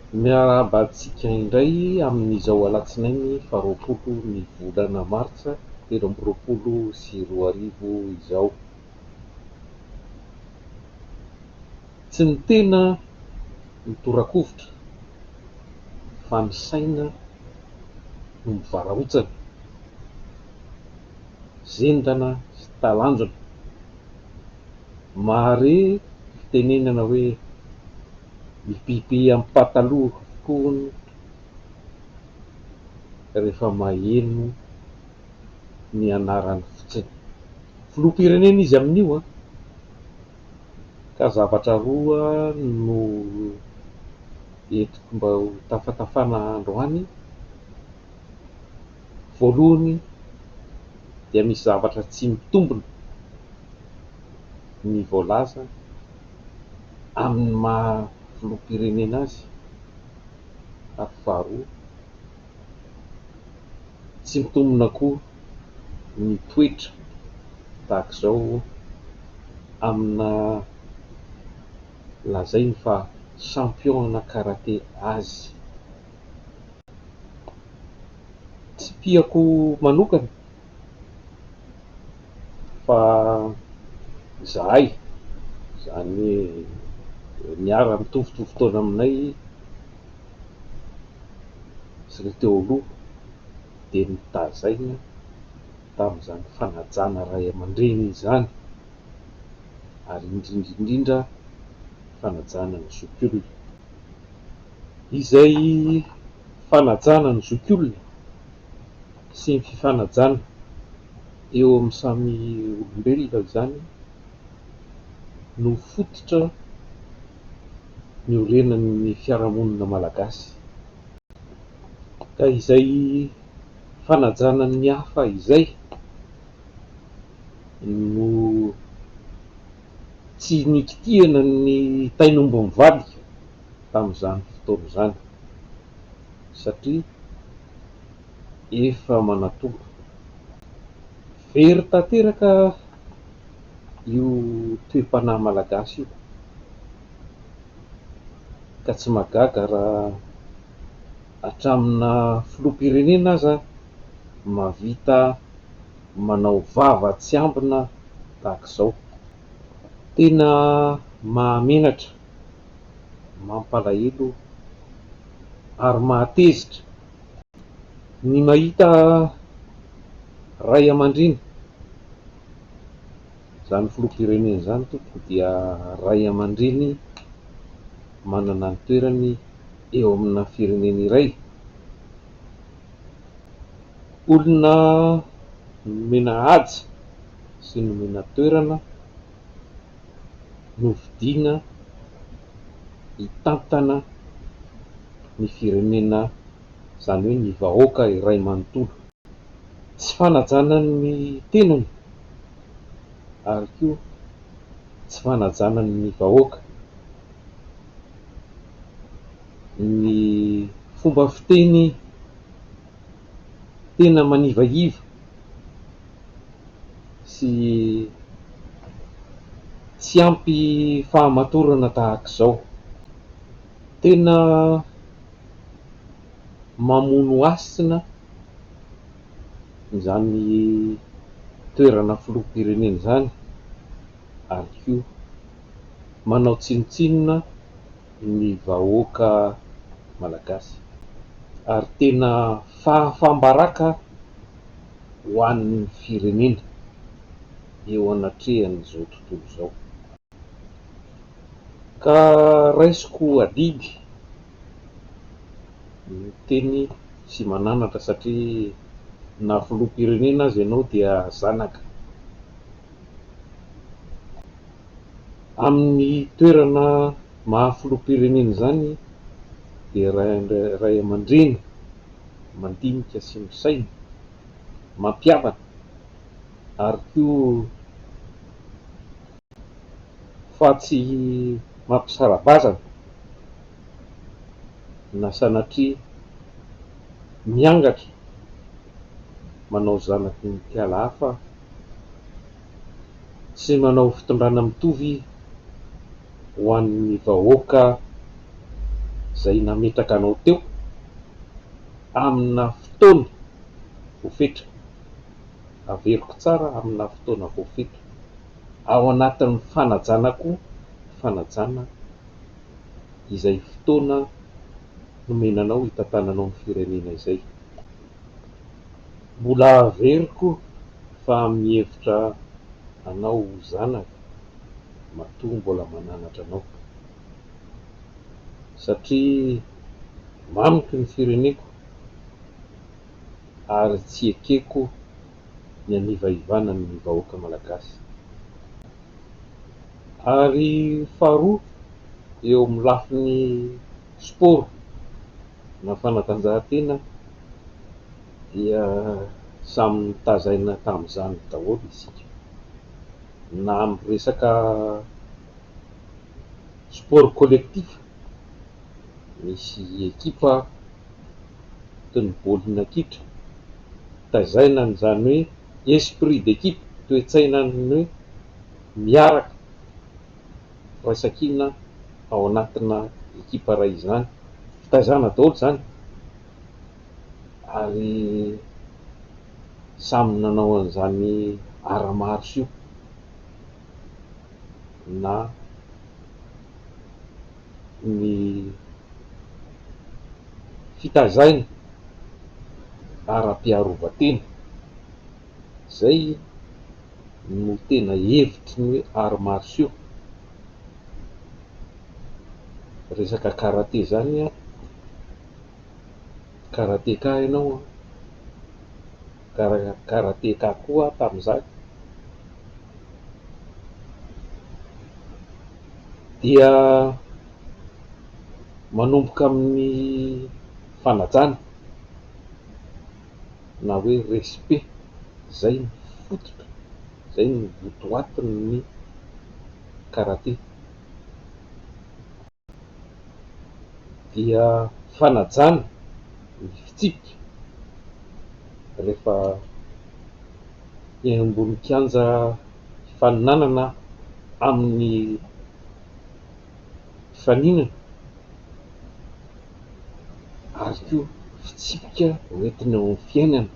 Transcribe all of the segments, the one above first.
Miarahaba antsika indray amin'izao alatsinainy faharoapolo ny volana martsa 2023 izao. Tsy ny tena no tora-kovitra fa ny saina no mivarahontsana, zendana sy talanjona. Mahare fitenenana hoe mipipi amin'ny pataloha koa hono rehefa maheno ny anarany fotsiny. Filoham-pirenena izy amin'io an! Ka zavatra roa no entiko mba ho tafatafana androany. Voalohany dia misy zavatra tsy mitombina ny voalaza amin'ny maha filoham-pirenena azy ary faharoa tsy mitombina koa ny toetra tahaka izao amina lazainy fa champion-na karate azy. Tsipihako manokana fa izahay, izany hoe niara-mitovitovy taona aminay sy ireo teo aloha dia notazaina tamin'izany fanajana ray aman-dreny izany ary indrindra indrindra fanajana ny zokiolona. Izay fanajana ny zokiolona sy ny fifanajana eo amin'ny samy olombelona izany no fototra niorenan'ny fiarahamonina malagasy. Ka izay fanajana ny hafa izay no tsy nikitihana ny tain'omby mivadika tamin'izany fotoana izany satria efa manatombo. Very tanteraka io toe-panahy malagasy io ka tsy mahagaga raha hatramina filoham-pirenena aza mahavita manao vava tsy ambina tahaka izao. Tena mahamenatra, mampalahelo ary mahatezitra ny mahita ray aman-dreny, izany filoham-pirenena izany tompoko dia ray aman-dreny manana ny toerany eo amina firenena iray, olona nomena haja sy nomena toerana novidiana hitantana ny firenena, izany hoe ny vahoaka iray manontolo. Tsy fanajana ny tenany ary koa tsy fanajana ny vahoaka. Ny fomba fiteny tena manivaiva sy tsy ampy fahamatorana tahaka izao. Tena mamono hasina izany toerana filoham-pirenena izany ary koa manao tsinontsinona ny vahoaka malagasy ary tena fahafaham-baraka ho an'ny firenena eo anatrehan'izao tontolo izao. Ka raisiko adidy ny miteny sy mananatra satria na filoham-pirenena aza ianao dia zanaka. Amin'ny toerana maha filoham-pirenena izany dia ray aman-dreny mandinika sy misaina, mampihavana ary koa fa tsy mampisara-bazana na sanatria miangatra manao zanaky ny mpiala hafa sy manao fitondrana mitovy ho an'ny vahoaka. izay nametraka anao teo amina fotoana voafetra. Averiko tsara amina fotoana voafetra. Ao anatin'ny fanajana koa, fanajana izay fotoana nomena anao hitantananao ny firenena izay. Mbola averiko fa mihevitra anao ho zanaka matoa mbola mananatra anao. Satria mamiko ny fireneko ary tsy ekeko ny hanivahivana ny vahoaka malagasy. Ary faharoa, eo amin'ny lafiny sport na fanatanjahantena dia samy notazaina tamin'izany daholo isika. Na amin'ny resaka sport collectif, misy ekipa toy ny baolina kitra, tazaina an'izany hoe esprit d'équipe, toe-tsainan'ny hoe miaraka, firaisankina ao anatina ekipa iray izany. Fitaizana daholo izany ary samy nanao an'izany art martiaux io na ny fitazaina ara-piarovan-tena. Izay no tena hevitry ny hoe arts martiaux. Resaka karate izany an, karateka ianao an, karateka koa aho tamin'izany. Dia manomboka amin'ny fanajana na hoe respect, izay no fototra, izay no votoatin'ny karate. Dia fanajana ny fitsipika rehefa eny ambony kianja hifaninanana amin'ny mpifaninana ary koa fitsipika hoentina eo amin'ny fiainana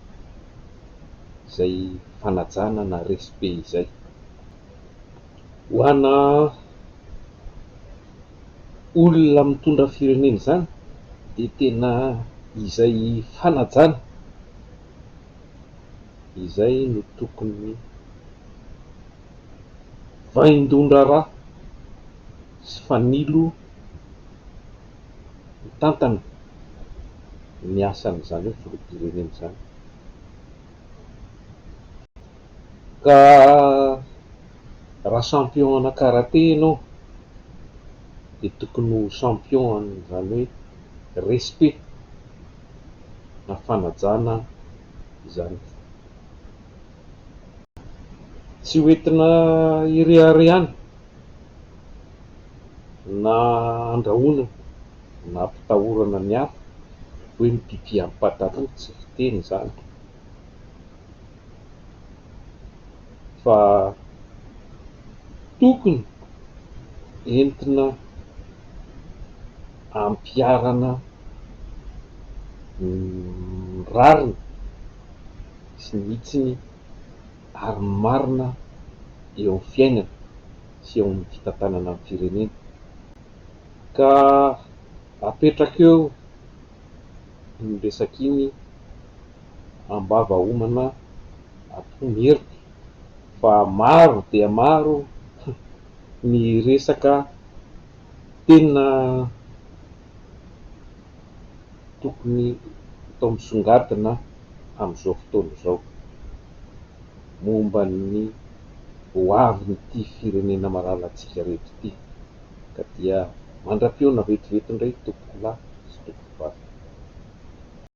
izay fanajana na respect izay. Ho ana olona mitondra firenena izany dia tena izay fanajana izay no tokony vaindohan-draharaha sy fanilo mitantana ny asan'izany hoe filoham-pirenena izany. Ka raha champion ana karate ianao dia tokony ho champion an'izany hoe respect na fanajana izany. Tsy ho entina hireharehana na andrahonana na ampitahorana ny hafa hoe mi-pipi amin'ny pataloha, tsy fiteny izany. Fa tokony entina ampiharana ny rariny sy ny hitsiny ary ny marina eo amin'ny fiainana sy eo amin'ny fitantanana ny firenena. Ka apetraka eo iny resaka iny am-bava homana ato merika fa maro dia maro ny resaka tena tokony atao misongadina amin'izao fotoana izao momba ny ho avin'ity firenena malalantsika rehetra ity ka dia mandra-pihaona vetivety indray tompokolahy sy tompokovavy.